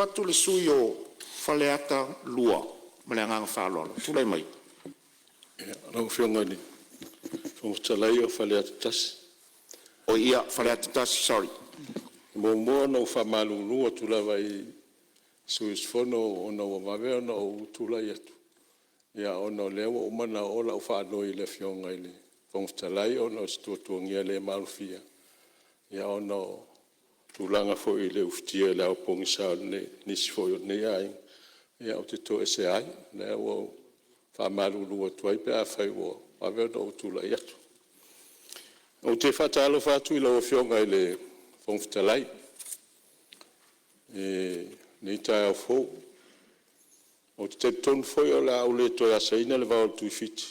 Atu le sui usufono mo Faleata 2 ma le agaga faaaloalo. Tulai mai. Lau Afioga i le Fofoga Fetalai o Faleata 1. Oi ia, Faleata 1, sorry. E muamua ona ou faamalulu atu lava i sui usufono ona ua vave ona ou tulai atu, ona o lea ua uma ona oo lau faanoi i le Afioga i le Fofoga Fetalai ona o se tuatuagia le maalofia ona o tulaga foi i le ufitia i le ao pogisa o nisi foi o lenei aiga, ou te toesea ai. O lea ua ou faamalulu atu ai pe afai ua vave ona ou tulai atu. Ou te faatalofa atu i lau Afioga i le Fofoga Fetalai i lenei taeao fou. Ou te talitonu foi o le a ou le toe asaina le vao o le Tuifiti,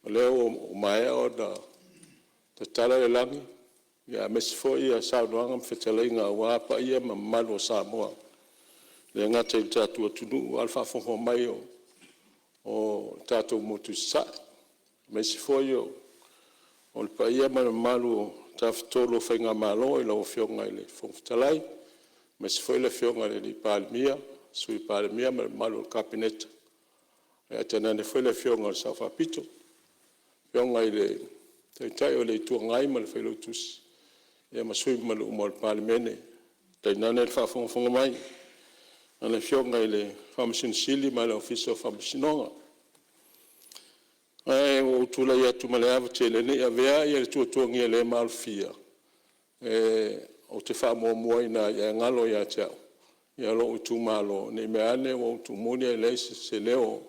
o lea ua maea ona tatala le lagi, aemaise foi saunoaga ma fetalaiga aua paia ma mamalu o Samoa, e le gata i le tatou atunuu, a o le faafofoga mai o le tatou motu i Sasae, aemaise foi o le paia ma le mamalu o le Tafatolu o Faigamalo i lau Afioga i le Fofoga Fetalai, aemaise foi le Afioga i le Palemia, Sui Palemia ma le mamalu o le Kapeneta, ae tainane foi le Afioga i le Sao Faapito, le Afioga i le Taitai o le Itu Agai ma le Failautusi, ma sui usufono mamalu uma o le Palemene, tainane le faafogafoga mai a le Afioga i le Faamasino Sili ma le Ofisa o Faamasinoga. Ae ua ou tulai atu ma le ava tele, ne i avea le tuatuagia le maalofia ou te faamuamuaina ai ae galo ia te au lou itumalo, ne i meaane ua ou tuumuli ae leai se leo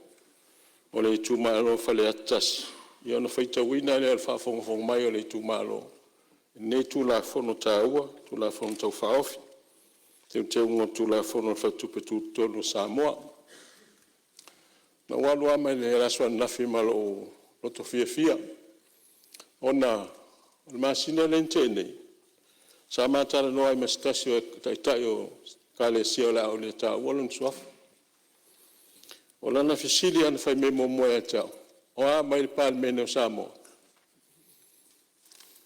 o le itumalo o Faleata 1, ona faitauina lea i le faafogafoga mai a le itumalo i lenei Tulafono taua, Tulafono Tau Faaofi o Teuteuga o le Tulafono o Faletupe Tutotonu o Samoa. Na ou alu lava mai le aso ananafi ma lou loto fiafia, ona o le masina lea na tea nei, sa ma talanoa ai ma se tasi o Taitai o se Ekalesia o le a ou le taua lona suafa. O lana fesili lava na fai mai muamua ia te au, “O a mai le Palemene o Samoa?”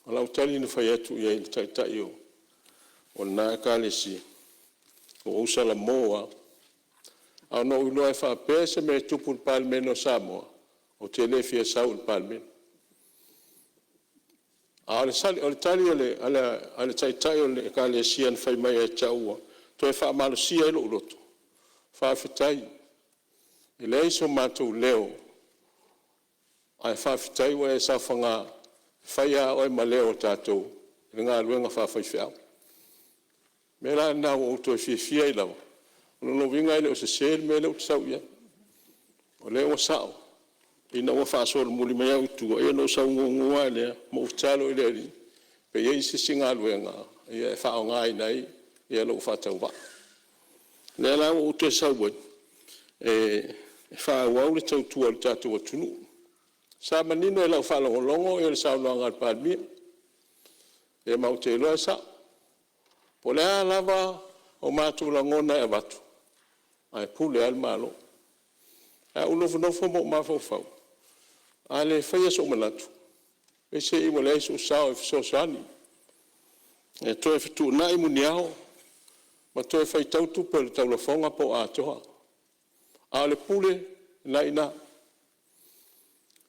O lau tali na fai atu i ai i le Taitai o lena Ekalesia, ua ou salamo lava. Ae na ou iloa e faapea se mea e tupu i le Palemene o Samoa, ou te le fia sau i le Palemene. A o le tali a le Taitai o le Ekalesia na fai mai ia te au ua toe faamalosia ai lou loto, “Faafetai, e leai so matou leo, ae faafetai ua e saofaga e fai lava oe ma leo o tatou i le galuega faafaifeau.” O le mea la lena ua ou toe fiafia ai lava, o lona uiga e le o sese le mea lea ou te sau i ai. O lea ua sa'o ina ua faasolomuli mai au i tua, ia ona ou sau gugu lava lea ma ou tatalo i le Alii pe i ai se isi galuega e faaaogaina ai lou faatauvaa. O lea la ua ou toe sau ai e faaauau le tautua i le tatou atunuu. Sa manino i lau faalogologo le saunoaga a le Palemia, ia ma ou te iloa e sa'o. Po o le a lava o matou lagona e avatu, ae pule lava le Malo. Ae ou nofonofo ma ou mafaufau, a le faia sou manatu, peiseai ua leai sou sao e fesoasoani e toe fetuunai muniao ma toe faitau tupe o le taulafoga po o atoa, a o le pule, o lena e i ina. E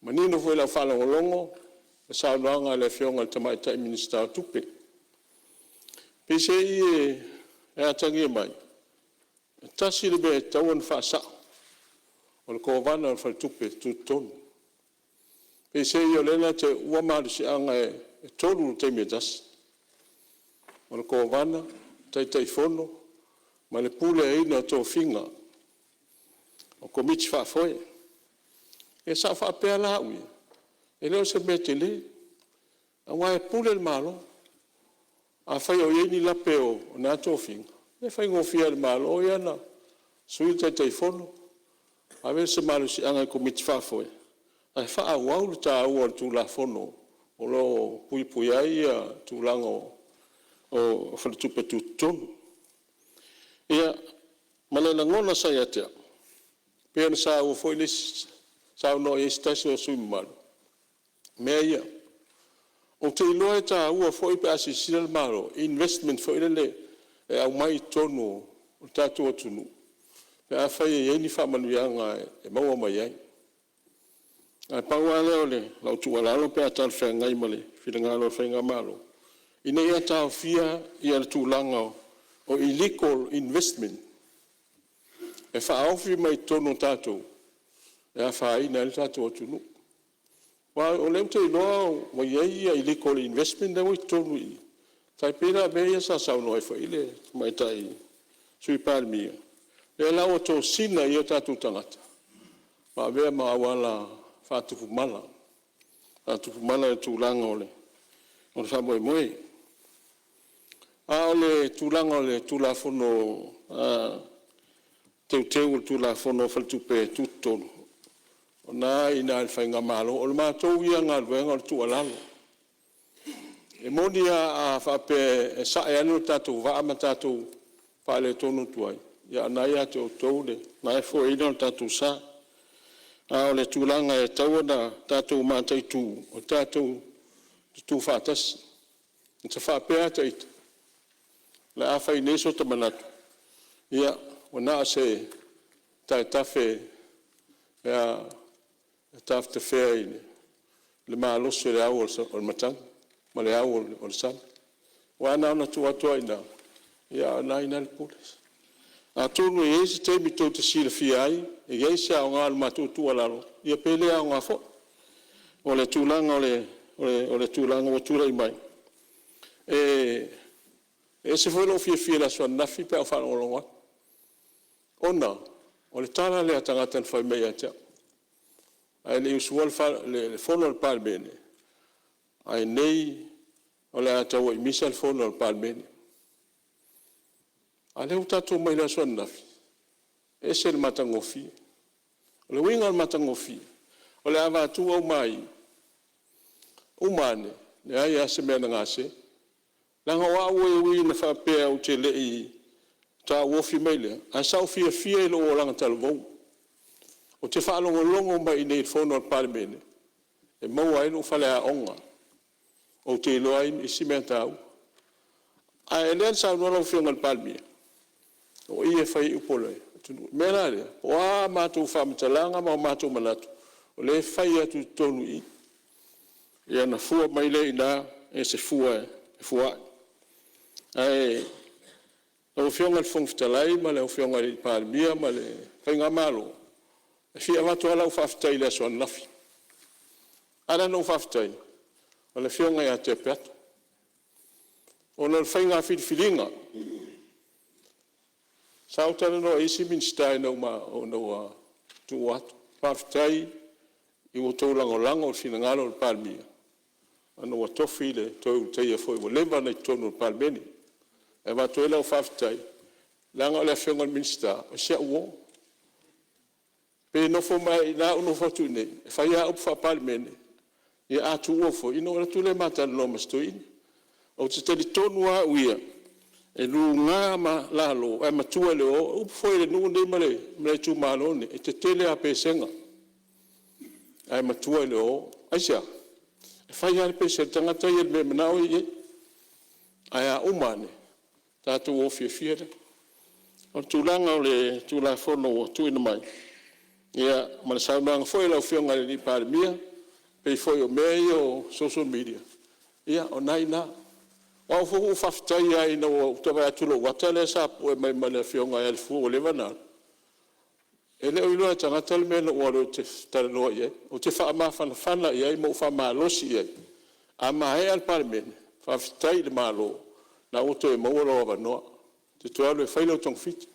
manino foi i lau faalogologo le saunoaga a le Afioga i le Tamaitai Minisita o Tupe. Peiseai e atagia mai, e tasi le mea e tatau ona faasa'o, o le Kovana a le Faletupe Tutotonu. Peiseai o lea na te uua malosiaga e tolu i le taimi e tasi, o le Kovana, Taitaifono ma le puleaina o tofiga o Komiti Faafoe. Ia sa ou faapea la au ia, e le o se mea tele, aua e pule le Malo. Afai o i ai ni lape o na tofiga, ia e faigofie lava i le Malo ia ona sui le Taitaifono, ave se malosiaga i le Komiti Faafoe ae faaauau le taua o le Tulafono o lo o puipuia ai tulaga o Faletupe Tutotonu. Ia, ma le lagona sa ia te au, pei ona saua foi le isi, saunoa i ai se tasi o sui usufono mamalu i mea ia. Ou te iloa e taua foi pe a silasila le Malo i investment foi lele e aumai i totonu o o le tatou atunuu pe afai e i ai ni faamanuiaga e maua mai ai. Ae pau lava lea o lau tuualalo pe a talafeagai ma le finagalo o le Faigamalo, ina ia taofia le tulaga o illegal investment e faaofi mai totonu o tatou e afaina ai le tatou atunuu. Aua o lea ou te iloa ua i ai illegal investment lea ua i totonu i i, e tai pei la o mea ia sa saunoa ai foi le Tamaitai Sui Palemia, lea la ua tosina ai o tatou tagata ma avea ma auala faatupu mala, faatupu mala i le tulaga o le faamoemoe. A o le tulaga o le Tulafono Teuteu o le Tulafono o Faletupe Tutotonu, o lena e i ina i le Faigamalo. O le matou ia galuega o le tuualalo. E moni lava a faapea e sae ane le tatou vaa ma tatou faaletonu atu ai, ia o lena e ia te outou le foeina o le tatou sa. A o le tulaga e tatau ona tatou mataitu, o tatou tutu faatasi. Ita faapea lava ita, o le a fai nei so ta manatu, ia, ua na o se taetafe e tafetafea i le malosi o le ao o le matagi ma le ao o le sami. Aua na ona tuu atu lava i ina, a o lena e i ina le pule. Atonu e i ai se taimi tou te silafia ai, e i ai se aoga o le matou tuualalo, ia pe le aoga foi. O le tulaga o le tulaga ua tulai mai, e ese foi lou fiafia i le aso ananafi pe a ou faalogologo atu, ona o le tala lea a tagata na fai mai ia te au, a o le i usua le fono a le Palemene, ae nei o le a tauai misa le fono a le Palemene. A o lea ua tatou omai i le aso ananafi, e ese le matagofie. O le uiga o le matagofie, o le a avatu aumai, uma ane, e leai lava se mea na gase. Leaga o au e ui ina faapea ou te le i tauofi mai lea, ae sa ou fiafia i lou olaga talavou. Ou te faalogologo mai i inei i le fono a le Palemene e maua ai lou faleaoga, ou te iloa ai isi mea taua. A o lea na saunoa lau Afioga i le Palemia, o i e fai ai upu a le atunuu. O le mea la lea, o a matou faamatalaga ma o matou manatu, o lea e fai atu i totonu i i, ia ona fua mai lea i ina i se fua e fua ai. Ae lau Afioga i le Fofoga Fetalai ma lau Afioga i le Palemia ma le Faigamalo, e fia avatu lava lau faafetai i le aso ananafi. E ala ona ou faafetai, o le Afioga ia Tea Peato, ona o le faiga filifiliga. Sa ou talanoa i isi Minisita ina ua tuua atu, faafetai ua outou lagolago i le finagalo o le Palemia ona ua tofi le Toe Ulutaia foi ua leva ona i totonu o le Palemene. E avatu ai lau faafetai, leaga o le Afioga i le Minisita, o si au uo. Pe nofo mai lava i ina ae ou nofo atu i inei, e fai lava upu faa-Palemene, ia a tuua foi, ona ou alu atu lea ma talanoa ma si toeaina. Ou te talitonu lava au ia, e luga lalo ae matua i le oo. O upu foi a le nuu lenei ma le itumalo lenei, e tetele lava pesega ae matua i le oo. Aisea? E fai lava le pese a le tagata ia i le mea e manao ia i ai. Ae a uma ane, tatou o fiafia lea. O le tulaga o le Tulafono ua tuuina mai, ia ma le saunoaga foi a lau Afioga i le Palemia, e pei foi o mea ia o social media, ia o lena e i ina. O au foi ua ou faafetai lava ina ua ou vaai atu i lou ata lea sa pue mai ma le Afioga ia Le ua leva ona alu, e le o iloa e tagata le mea na ou alu ou te talanoa i ai. Ou te faamafanafana i ai ma ou faamalosi i ai, a maea le Palemene, faafetai i le Malo o lena ua toe maua lou avanoa e te toe alu e fai lau togafiti.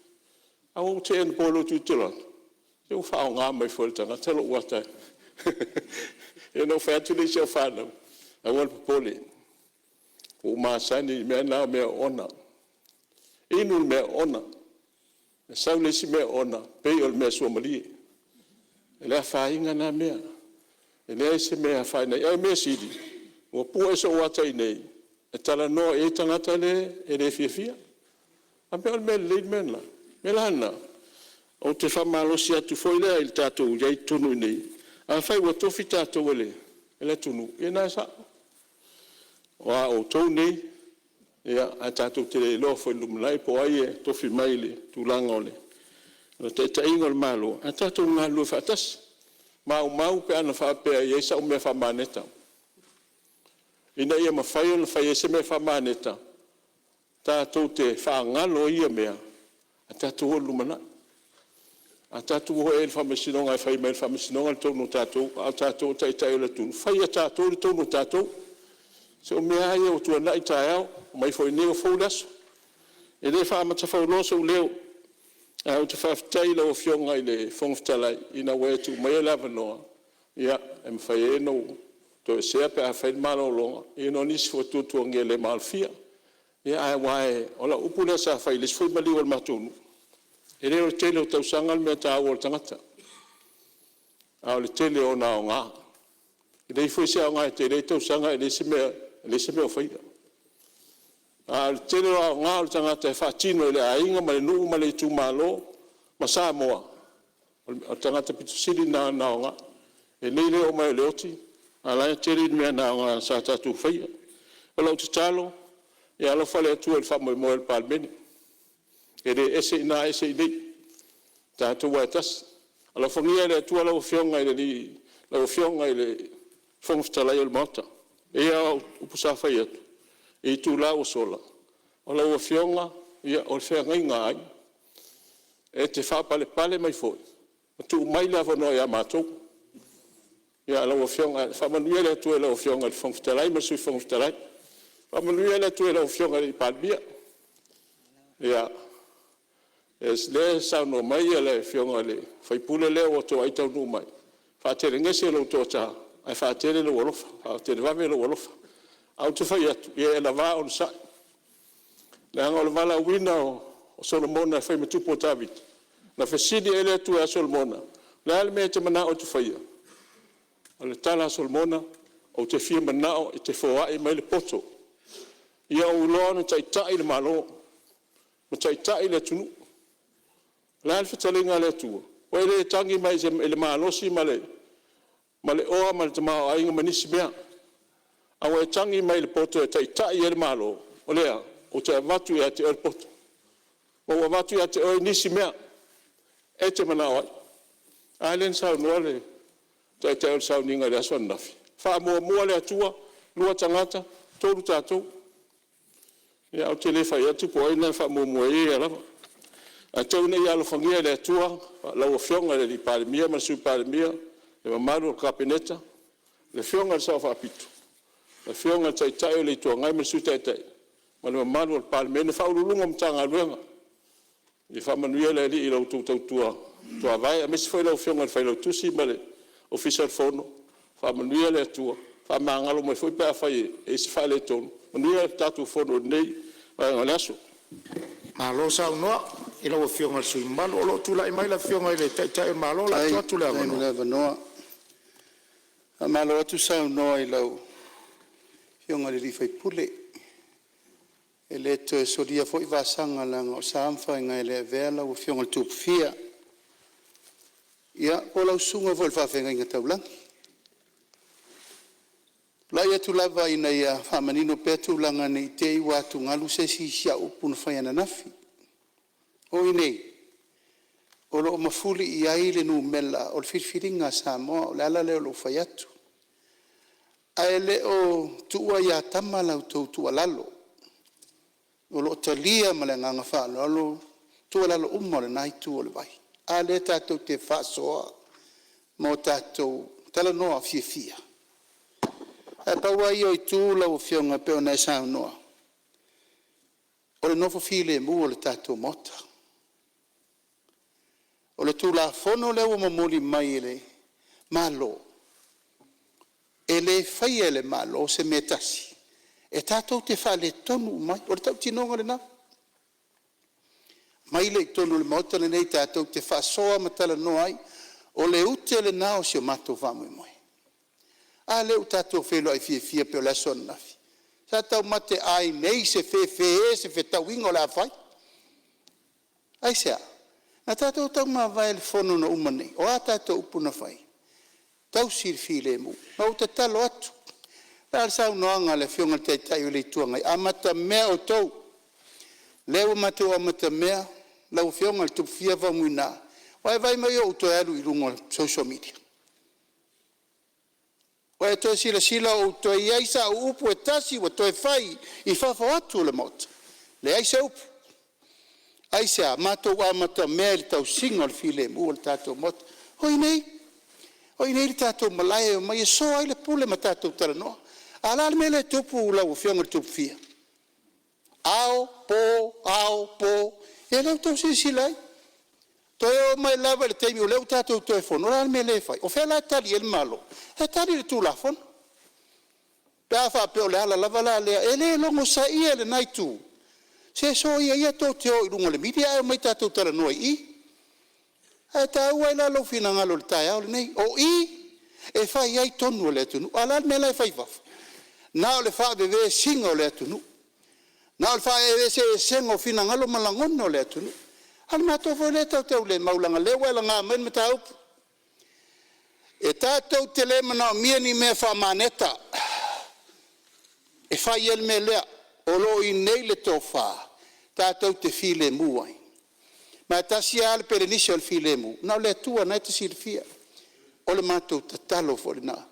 Ae ua ou tei anapo i lou tilotilo atu, se ua faaaoga mai foi e le tagata lou ata. Ia ona ou fai atu lea i si au fanau, aua le popole, ua ou masani i mea na o mea oona. Inu le mea oona, sau le isi mea oona pei o le mea suamalie. E le afaina na mea, e leai se mea e afaina ai. A o le mea sili, ua pue sou ata i inei e talanoa i ai tagata ia e le fiafia. A faapea o le mea lelei le mea lena? O le mea la lena, ou te faamalosi atu foi lea i le tatou i ai i totonu i inei, afai ua tofi tatou e le atunuu, ia lena e sao, o a outou nei Ae tatou te le iloa foi i le lumanai po o ai e tofi mai i le tulaga o le taitaiga o le Malo, ae tatou galulue faatasi. E maumau pe ana faapea e i ai sau mea faamaneta, ina ia mafai ona fai ai se mea faamaneta, tatou te faagalo ia mea ae tatou o i le lumanai. A tatou o ea i le Faamasinoga e fai mai e le Faamasinoga le tonu a tatou, a o tatou o Taitai o le atunuu, fai e tatou le tonu a tatou. Se o mea lava ia ua tuanai taeao, omai foi nei ua fou le aso. E le faamatafauloa sou leo, ae ou te faafetai i lau Afioga i le Fofoga Fetalai ina ua e tuu maia le avanoa e mafai ai ona ou toesea pe a fai le malologa ona o nisi foi o tuatuagia le maalofia. Aua o lau upu lea sa fai i le isi foi maliu a le matou nuu, e le o le tele o tausaga le mea taua i le tagata, a o le tele o ona aoga. E leai foi se aoga e tele ai tausaga ae leai se mea o faia. A o le tele o aoga o le tagata e faatino i le aiga ma le nuu ma le itumalo ma Samoa, o le tagata pito sili lena ona aoga. E lelei le oo mai o le oti, a o la e tele mea aoga sa tatou faia. O lau tatalo, ia alofa le Atua i le faamoemoe o le Palemene, e le ese i ina ese i inei, o tatou lava e tasi. Alofagia e le Atua lau Afioga i le Fofoga Fetalai o le Maota. E pei lava o au upu sa fai atu i itula ua sola, o lau Afioga o le feagaiga a aiga. E te faapalepale mai foi ma tuu mai le avanoa ia matou. Lau Afioga, faamanuia le Atua i lau Afioga i le Fofoga Fetalai ma le Sui Fofoga Fetalai. Faamanuia le Atua i lau Afioga i le Palemia. Lea e saunoa mai le Afioga i le sui usufono lea ua toai taunuu mai, faatelegese lou toata ae faatele lou alofa, faatelevave lou alofa. Ae ou te fai atu, ia e lavā onosai, leaga o le valaauina o Solomona e fai ma tupu o Tavita, na fesili ai le Atua ia Solomona, o le a le mea e te manao ou te faia? O le tala a Solomona, ou te fia manao e te foai mai le poto ia ou iloa ona taitai le Malo ma taitai le atunuu. O le a le fetalaiga a le Atua? Ua e le tagi mai i le malosi ma le oa ma le tamaoaiga ma nisi mea, a ua e tagi mai i le poto e taitai ai le Malo, o le a? Ou te avatu ia te oe le poto, ma ua avatu ia te oe nisi mea e te manao ai. A lea na saunoa le Taitai o le sauniga i le aso ananafi, faamuamua le Atua, lua tagata, tolu tatou. Ia ae ou te le fai atu po o ai na e faamuamua e ia lava. Ae tau ina ia alofagia e le Atua lau Afioga i le Palemia ma le Sui Palemia, le mamalu o le Kapeneta, le Afioga i le Sao Faapito, le Afioga i le Taitai o le Itu Agai ma le Sui Taitai ma le mamalu o le Palemene, Ofisa Sili o Pulega o Matagaluega. Ia faamanuia le Alii i la outou tautua tuavae aemaise foi lau Afioga i le Failautusi ma le Ofisa o le Fono. Faamanuia le Atua, faamagalo mai foi pe afai e i ai se faaletonu. Manuia le tatou Fono i lenei vaega o le aso. Malo saunoa i lau Afioga i le sui usufono mamalu. O lo o tulai mai le Afioga i le Taitai o le Malo o le a tuu atu le Faafetai mo avanoa. le avanoa. Faamalo atu saunoa i lau Afioga i le sui usufono. E le toe solia foi vasaga leaga o sa ma faiga e le avea lau Afioga i le Tupufia, ia po o lau susuga foi i le faafeagaiga taulagi. E tulai atu lava ina ia faamanino pea tulaga ne i te i ua atugalu se isi i si au upu na fai ananafi. O i inei o lo o mafuli i ai le numera o le filifiliga a Samoa. O le ala lea o lou fai atu, ae le o tuua ia tama la outou tuualalo, o lo o talia ma le agaga faaaloalo tuualalo uma a lena itu o le vai. A lea tatou te faasoa ma o tatou talanoa fiafia? Ae pau lava ia o itu lau Afioga e pei ona e saunoa, o le nofo filemu o le tatou Maota. O le Tulafono lea ua momoli mai e le Malo, e le faia e le Malo se mea e tasi e tatou te faaletonu uma ai. O le tautinoga lena. Aumai lea i totonu o le Maota lenei tatou te faasoa ma talanoa ai. O le ute lena o si o matou faamoemoe. A lea ua tatou feiloai fiafia e pei o le aso ananafi? Sa taumate ai nei se fefe, se fetauiga o le a fai. Aisea? Na tatou taumavae i le fono na uma nei. O a tatou upu na fai? Tausi le filemu. Na ou tatalo atu, Le a le saunoaga a le Afioga i le Taitai o le Itu Agai, amatamea outou, lea ua matou amatamea lau Afioga i le Tupufia Faumuina, ua e vaai mai ua ou toe alu i luga o le social media? Ua e toe silasila ua toe i ai sau upu e tasi ua toe fai i fafo atu o le Maota? Leai se upu. Aisea? Matou amatamea i le tausiga o le filemu o le tatou Maota. O i inei, o i inei le tatou malae e omai e soa ai le pule ma tatou talanoa. A o le a le mea lea e tupu lau Afioga i le Tupufia? Ao, po, ao, po. Ia lea ua outou silasila i ai. Toe oo mai lava i le taimi o lea ua tatou toe fono, o le a le mea lea e fai? O fea la e tali i ai le Malo? E tali i le Tulafono. Pe a faapea o le ala lava la lea, e le logosaia e lena itu, se soia ia tou te o i luga o le media ae omai tatou talanoa i i. Ae taua ai la lou finagalo i le taeao lenei. O i e fai ai tonu a le atunuu. A o le a le mea la e fai i fafo? Na o le faavevesiga o le atunuu, na o le faeseesega o finagalo ma lagona o le atunuu. A o le matou foi lea tautaulemau leaga o lea ua e laga mai le mataupu. E tatou te le manaomia ni mea faamaneta e fai ai le mea lea. O lo o i inei le tofa tatou te filemu ai, ma e tasi lava le pelenise o le filemu, na o le Atua o lena e te silafia. O le matou tatalo foi lena.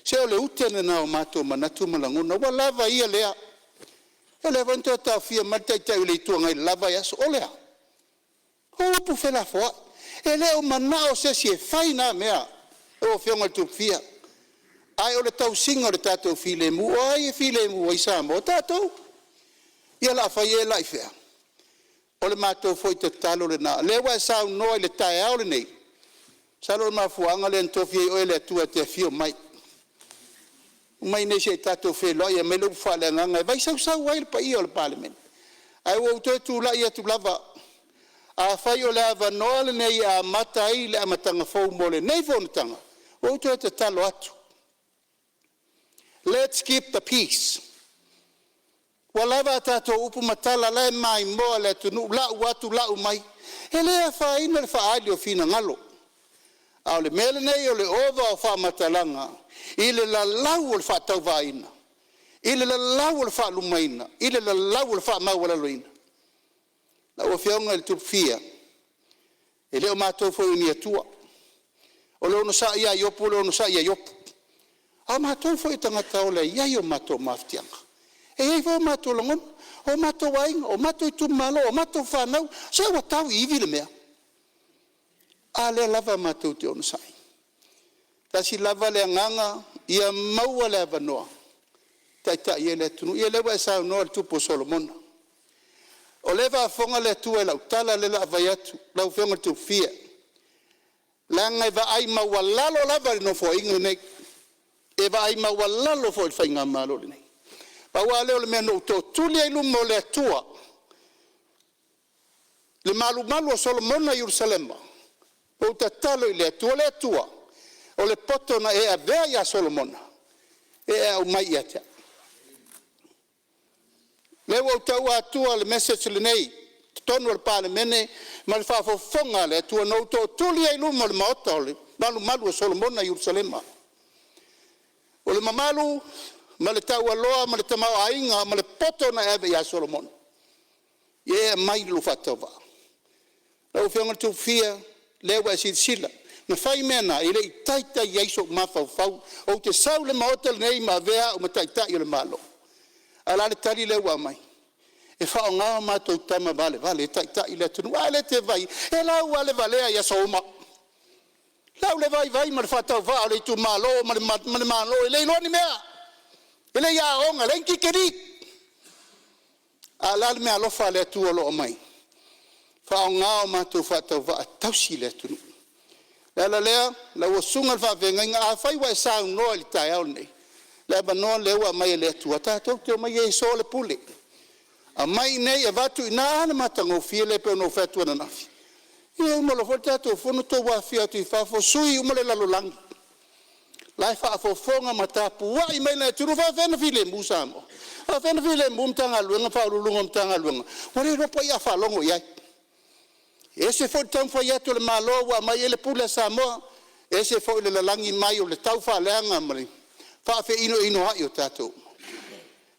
Se o le ute lena o matou manatu ma lagona, ua lava ia lea. Ia o lea foi na toe taofia mai le Taitai o le Itu Agai i le la vaiaso, o le a? O upu felafoai. E le o manao se isi e fai na mea lau Afioga i le Tupufia, ae o le tausiga o le tatou filemu. O ai e filemu ai Samoa? O tatou. Ia o le a fai ea la i fea? O le matou foi tatalo lena, o lea ua e saunoa i le taeao lenei, masalo o le mafuaaga lea na tofi ai oe e le Atua e te afio mai, omai i inei se i tatou feiloai e aumai le upu faaleagaga e vaisausau ai le paia o le Palemene. Ae ua ou toe tulai atu lava, afai o le avanoa lenei e amata ai le amataga fou mo lenei fonotaga, ua ou toe tatalo atu, let's keep the peace. Ua lava a tatou upu ma tala, o la e maimoa le atunuu, lau atu lau mai. E le afaina le faaali o finagalo, a o le mea lenei o le ova o faamatalaga i le lalau o le faatauvaaina, i le lalau o le faalumaina, i le lalau o le faamaualaloina. Lau Afioga i le Tupufia, e le o matou foi o ni atua. O le onosai lava a Iopu o le onosai a Iopu, a o matou foi o tagata ola e i ai o matou mafatiaga, e i ai foi o matou lagona, o matou aiga, o matou itumalo, o matou fanau. Se ua tau i ivi le mea, a lea lava matou te onosai. Tasi lava le agaga ia maua le avanoa e taitai ai le atunuu. Ia o lea ua e saunoa i le Tupu o Solomona. O lea e faafofoga le Atua i lau tala lea o le a fai atu lau Afioga i le Tupufia, leaga e vaai maualalo lava i le Nofoaiga lenei, e vaai maualalo foi i le faigamalo lenei. Pau lava lea o le mea na ou tootuli ai i luma o le Atua le malumalu o Solomona i Yerusalema, na ou tatalo i le Atua, le Atua, o le poto na e avea ia Solomona, e e aumai ia te au. O lea ua ou taua atua le message lenei i totonu o le Palemene ma le faafofoga a le Atua na ou tootuli ai i luma o le maota o le malumalu o Solomona i Yerusalema. O le mamalu ma le taualoa ma le tamaoaiga ma le poto na e ave ia Solomona, ia e aumai i lou faatauvaa. Lau Afioga i le Tupufia, lea ua e silasila, na fai mea na e le i taitai i ai sou mafaufau ou te sau i le maota lenei ma avea au ma taitai o le Malo. Ae o le a le tali lea ua aumai? E faaaoga o matou tama valevale e taitai le atunuu. A lea e te vaai i ai? E laualevalea i aso uma, lau le vaivai ma le faatauvaa o le itumalo ma le Malo e le iloa ni mea, e le i aoga, leai ni tikeri. A o le a le meaalofa a le Atua o lo o aumai? Faaaoga o matou faatauvaa e tausi le atunuu. O le ala lea lau susuga i le faafeagaiga, afai ua e saunoa i le taeao lenei, le avanoa lea ua aumai e le Atua tatou te omai e soa le pule, aumai i inei avatu i ina. A le matagofie lea pei ona ou fai atu ananafi. Ia e uma loa foi le tatou fono tou afifio atu i fafo, sui uma le lalolagi la e faafofoga ma tapuai mai le atunuu. E faapefea ona filemu Samoa? E faapefea ona filemu Matagaluega ma Ofisa Sili o Pulega o Matagaluega ua le iloa po o ai a faalogo i ai? E ese foi le taumafai atu o le Malo ua aumai ai le pule a Samoa, ese foi le lalagi mai o le taufaaleaga ma le faafeinoinoai o tatou uma.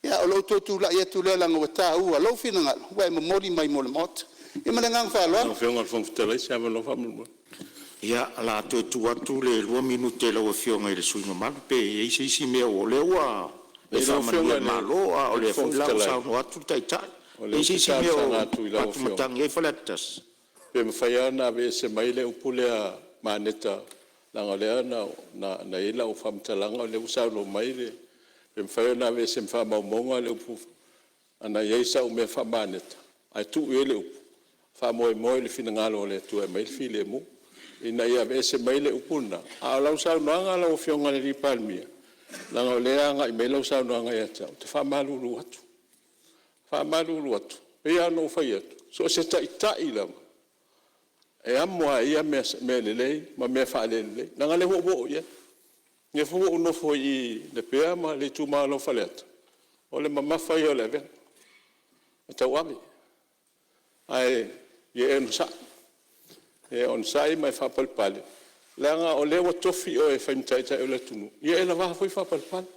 Ia o lou toe tulai atu lea leaga ua taua lou finagalo ua e momoli mai mo le Maota. Ia ma le agaga faaaloalo. Ia, o le a toe tuu atu le 2 minute i lau Afioga i le sui usufono mamalu pe i ai se isi mea o lea ua e faamanuia i le Malo, a o lea foi la ua saunoa atu le Taitai. O E lea i ai ou se te isi mea talosaga o atu i lau Afioga, atumatagi ai Faleata 1? Pe mafai lava ona aveese mai le upu lea maeta leaga o lea na i ai lau faamatalaga o lea ua saunoa mai le… Pe mafai ona aveese ma faamaumauga le upu, ana i ai sau mea faamaeta ae tuu i ai le upu, faamoemoe i le finagalo o le Atua e aumai le filemu, ina ia aveese mai le upu lena. A o lau saunoaga lau Afioga i le Palemia, leaga o lea e agai mai lau saunoaga ia te au, ou te faamalulu atu, faamalulu atu, e pei lava ona ou fai atu, so o se Taitai lava, e amo lava e ia mea lelei ma mea faale-lelei, leaga o lea ua ou oo i ai. O lea foi ua ou nofo i i Lepea ma le itumalo o Faleata, o le mamafa ia o le avega, e tauave. Ae ia e onosai, ia e onosai ma e faapalepale, leaga o lea ua tofi oe e fai ma Taitai o le atunuu, ia e lava foi le faapalepale.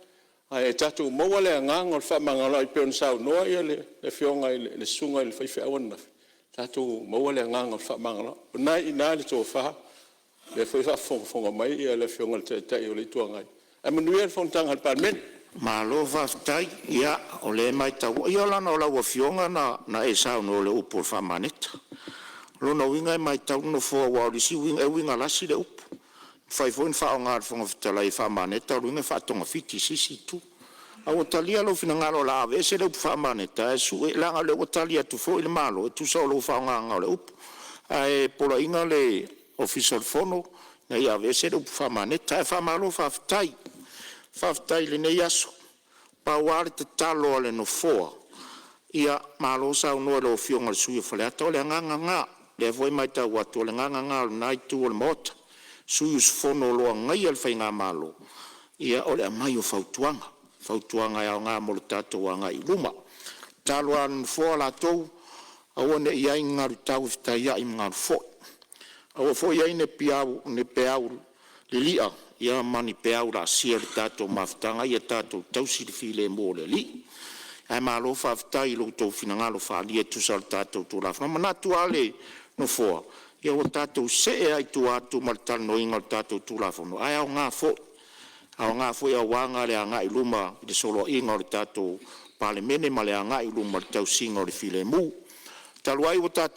Ae tatou maua le agaga o le fefaamagaloa'i pei ona saunoa le Afioga i le Susuga i le faifeau ananafi, tatou maua le agaga o le fefaamagaloa'i. O lena e i ina le tofa, o lea foi e faafogafoga mai le Afioga i le Taitai o le Itu Agai. Ae manuia le fonotaga a le Palemene. Malo faafetai. Ia, o lea e matau, ia leaga o lau Afioga na e saunoa i le upu faamaneta. O lona uiga e matau le Nofoa aua o le isi uiga e uigalasi le upu. E mafai foi ona faaaoga e le Fofoga Fetalai e faamaneta, o lona uiga e faatogafiti i se isi itu. Ae ua talia lou finagalo o le a aveese le upu faamaneta ae leaga o lea ua tali atu foi le Malo e tusa o lou faaaogaina o le upu. Ae poloaiina le Ofisa o le Fono ina ia aveese le upu faamaneta. Ae faamalo faafetai, faafetai i lenei aso. Pau lava le tatalo a le Nofoa, ia malo saunoa i lau Afioga i le sui usufono mo Faleata, o le agaga lena. O lea foi e matau atu o le agaga lena o lena itu o le Maota, sui usufono o lo o agaia le faigamalo, ia o le aumai o fautuaga, fautuaga e aoga mo le tatou agai i luma. O le tatalo lava a le Nofoa latou, aua ne i i ai ni galu tau e fetaiai ma galu foi, aua foi ne i i ai ni peau lili'a ma ni peau laasia i le tatou mafutaga, ia tatou tausi le filemu o le Alii. Ae malo faafetai i lo outou finagalo faaalia e tusa o le tatou Tulafono. E manatu lava le Nofoa, ia ua tatou see lava i tua atu ma le talanoaina o le tatou Tulafono, ae aoga foi, aoga foi aua le agai i luma i le soloaiga o le tatou Palemene ma le agai i luma i le tausiga o le filemu. Talu ai ua tatou